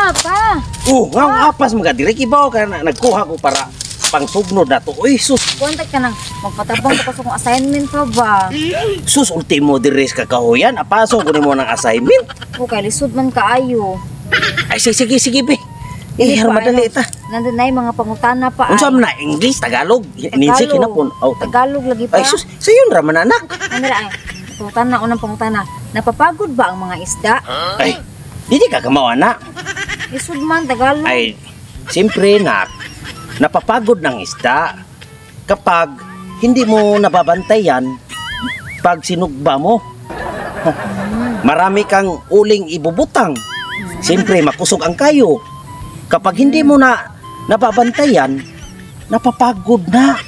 Pa, pa. Oh, nga apas mga diri kibaw ka na nagkuha ko para pangsugnod na to. Uy, sus, Kontak ka nang magpatabang ka pa sa kong assignment pa ba? Sus, ultimo diri sa kakahuyan. Apaso ko nimo ng assignment. O kay lisod man kaayo. Ay, sige, sige, sige, be. Eh, Dili pa, madali ano, ta. Nandun na yung mga pangutana pa Unsa ay. man na English, Tagalog? Ninsi kinapon. Oh, Tagalog lagi pa. Ay, sus, sayon ra man anak. Ano ra ay? Pangutana, unang pangutana. Napapagod ba ang mga isda? Ay, dili ka kamawa na. Lisod man Tagalog. Ay, siyempre nak, napapagod ng isda kapag hindi mo nababantayan pag sinugba mo. Marami kang uling ibubutang. Siyempre, makusog ang kayo. Kapag hindi mo na nababantayan, napapagod na.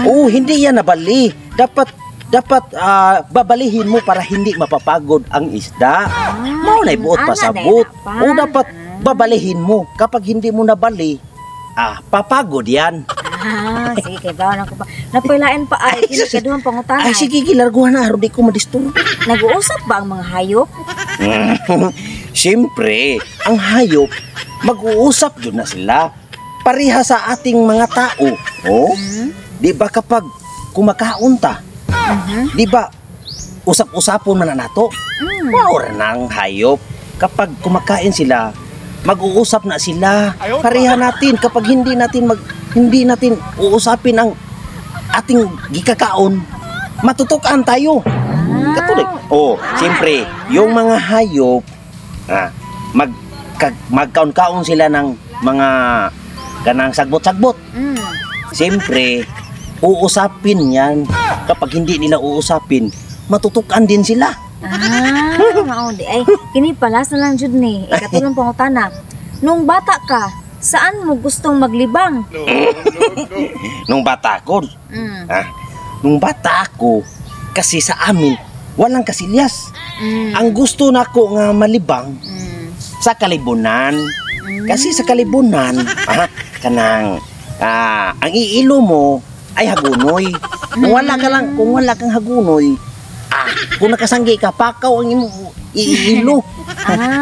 Oo, hindi yan nabali. Dapat dapat babalihin mo para hindi mapapagod ang isda. Mao na ibuot ana, pasabot. dahil na pa. O dapat babalihin mo. Kapag hindi mo nabali, papagod yan. Ah, sige kay bawon ako pa. Napailain pa ay kini kaduhang pangutana. Ay, sige, gilarguhan na. Aron di ko madisturbo. Nag-uusap ba ang mga hayop? Siyempre, ang hayop, mag-uusap yun na sila. Pareha sa ating mga tao. Oh? Di ba kapag kumakaon ta, di ba usap-usapon man na nato? Mao ra ng hayop. Kapag kumakain sila, mag-uusap na sila. Pareha natin kapag hindi natin uusapin ang ating gikakaon, matutukan tayo. Katulad. Oh, siyempre, yung mga hayop, mag magkaon-kaon sila ng mga kanang sagbot-sagbot. Siyempre, uusapin yan. Kapag hindi nila uusapin, matutukan din sila. Ah, mao di ay kini pala sa lang jud ni. Ikatulong pangutana. Nung bata ka, saan mo gustong maglibang? Nung bata ako, nung bata ako, kasi sa amin, walang kasilyas. Ang gusto nako nga malibang sa kalibunan. Kasi sa kalibunan, kanang ang iilo mo ay hagunoy. Kung wala ka lang, kung wala kang hagunoy, kung nakasanggi ka, pakaw ang imong iilo.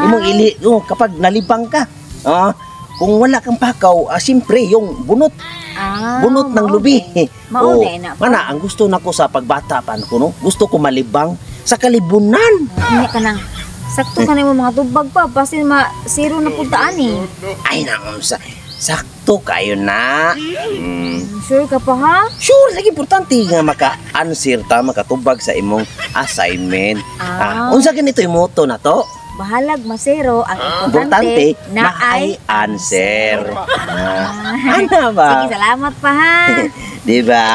Imong ili, oh, kapag nalibang ka. Kung wala kang pakaw, siyempre yung bunot, bunot ng lubi. Mao Oh, di na pa. mana, ang gusto nako sa pagbata pa ko no, gusto ko malibang sa kalibunan. Unya ka nang sakto ka nimo mga tubag pa basin ma zero na pud ta ani. Ay naunsa, sakto kayo na. Sure ka pa ha? Sure, lagi importante nga maka-answer ta, makatubag sa imong assignment. Unsa ganito yung motto na to? Bahalag masero ang Importante importante na ay answer. Ano ba? Sige, salamat pa ha. Di ba?